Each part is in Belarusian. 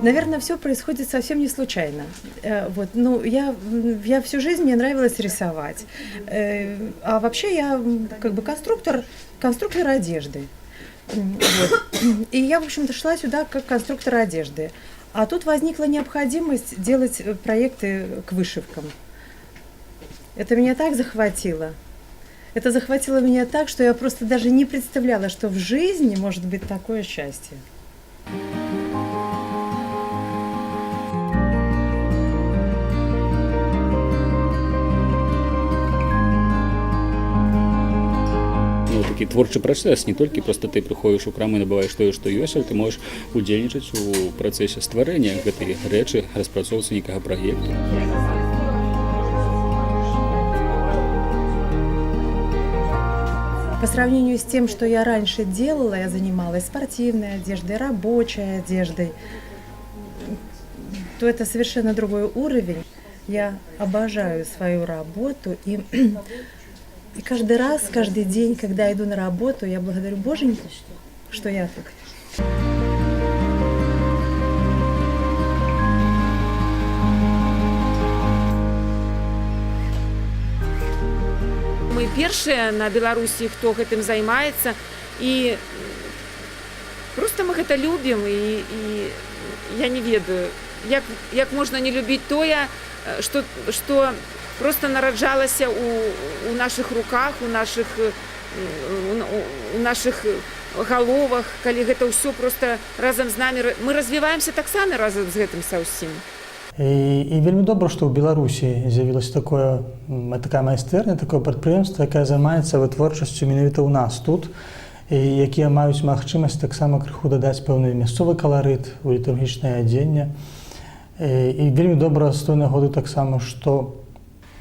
Наверное, все происходит совсем не случайно. Вот, ну, я всю жизнь, мне нравилось рисовать. А вообще я как бы конструктор одежды. Вот. И я, в общем-то, шла сюда как конструктор одежды. А тут возникла необходимость делать проекты к вышивкам. Это меня так захватило. Это захватило меня так, что я просто даже не представляла, что в жизни может быть такое счастье. Ну, такі творчы працэс, не толькі проста ты прыходзіш у краму і набываеш тое, што ёсць, але ты можаш удзельнічаць у працэсе стварэння гэтай рэчы, распрацоўцы нейкага праекту. По сравнению с тем, что я раньше делала, я занималась спортивной одеждой, рабочей одеждой, то это совершенно другой уровень. Я обожаю свою работу, и каждый раз, каждый день, когда иду на работу, я благодарю Боженьку, что я тут. Мы першыя на Беларусі, хто гэтым займаецца, і просто мы гэта любім, і я не ведаю, як можна не любіць тое, што просто нараджалася у нашых руках, у нашых галовах, калі гэта ўсё просто разам з намі, мы развіваемся таксама разам з гэтым са ўсім. І вельмі добра, што ў Беларусі з'явілася такая майстэрня, такое прадпрыемства, якое займаецца вытворчасцю менавіта ў нас тут, і якія маюць магчымасць таксама крыху дадаць пэўны мясцовы каларыт у літургічнае адзенне. І вельмі добра з той нагоды таксама, што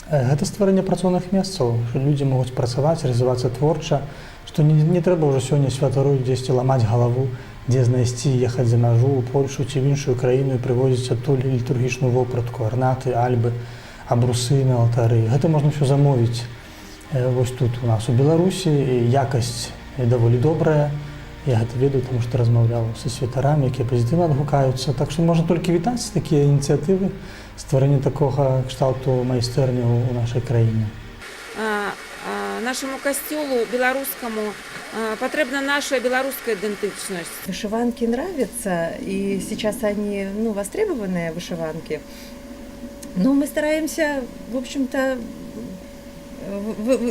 гэта стварэнне працоўных месцаў, што людзі могуць працаваць, развівацца творча, што не трэба ўжо сёння святару дзесьці ламаць галаву, дзе знайсці, ехаць за мяжу ў Польшу ці в іншую краіну і прывозіць адтуль літургічную вопратку, арнаты, альбы, абрусы на алтары. Гэта можна ўсё замовіць вось тут у нас у Беларусі, і якасць даволі добрая. Я гэта ведаю, таму што размаўляў са святарамі, якія пазітыўна адгукаюцца. Так што можна толькі вітаць такія ініцыятывы, стварэнне такога кшталту майстэрняў у нашай краіне. Нашаму касцёлу беларускаму патрэбна наша беларуская ідэнтычнасць. Вышиванки нравятся, и сейчас они, ну, востребованные вышиванки. Но мы стараемся, в общем-то,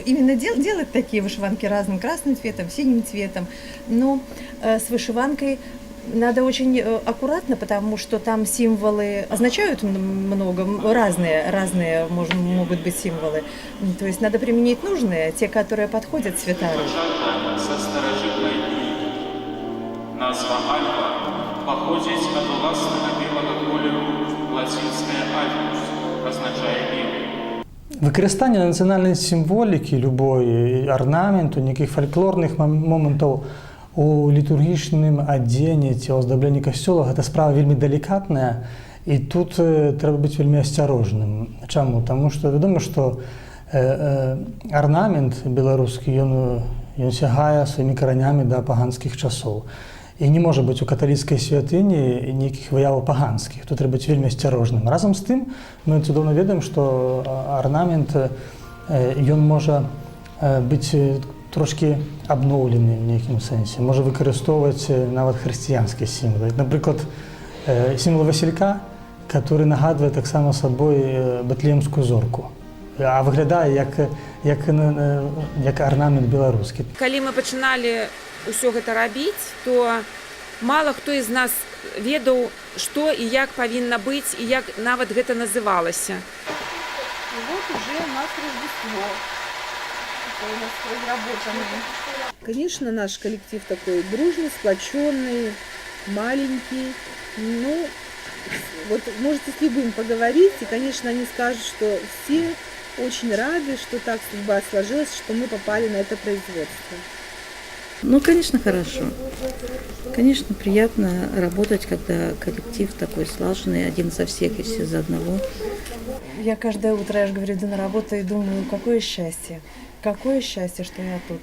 именно делать такие вышиванки разным красным цветом, синим цветом. Но с вышиванкой надо очень аккуратно, потому что там символы означают много, разные могут быть символы. То есть надо применить нужные, те, которые подходят святару. Пачата са старажытнай кнігі. Назва альба паходзіць ад уласнага белага колеру, лацінская альбус азначае белы. Выкарыстанне нацыянальнай сімволікі любой, арнаменту, нейкіх фальклорных момантаў у літургічным адзенні ці оздабленні касцёла, гэта справа вельмі далікатная, і тут трэба быць вельмі асцярожным. Чаму? Таму што вядома, што арнамент беларускі, ён сягае сваімі каранямі да паганскіх часоў. І не можа быць у каталіцкай святыні нейкіх выяваў паганскіх. Тут трэба быць вельмі асцярожным. Разам з тым, мы цудоўна ведаем, што арнамент, ён можа быць трошкі абноўлены ў нейкім сэнсе, можа выкарыстоўваць нават хрысціянскія сімвалы. Напрыклад, сімвал васілька, который нагадвае таксама сабой бэтлеемскую зорку, а выглядае як арнамент беларускі. Калі мы пачыналі ўсё гэта рабіць, то мала хто з нас ведаў, што і як павінна быць, і як нават гэта называлася. И вот уже у нас Рождество. Это у нас разработанное. Конечно, наш коллектив такой дружный, сплоченный, маленький. Можете с любым поговорить, и, конечно, они скажут, что все очень рады, что так судьба сложилась, что мы попали на это производство. Конечно, хорошо. Конечно, приятно работать, когда коллектив такой слаженный, один за всех и все за одного. Я каждое утро, я же говорю, иду на работу и думаю, какое счастье, какое счастье, что я тут.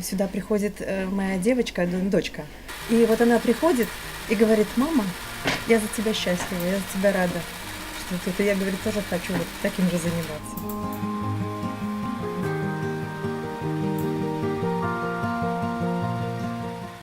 Сюда приходит моя девочка, дочка. И вот она приходит и говорит: мама, Я за тебя счастлива, я за тебя рада. Что вот это я, говорит, тоже хочу вот таким же заниматься.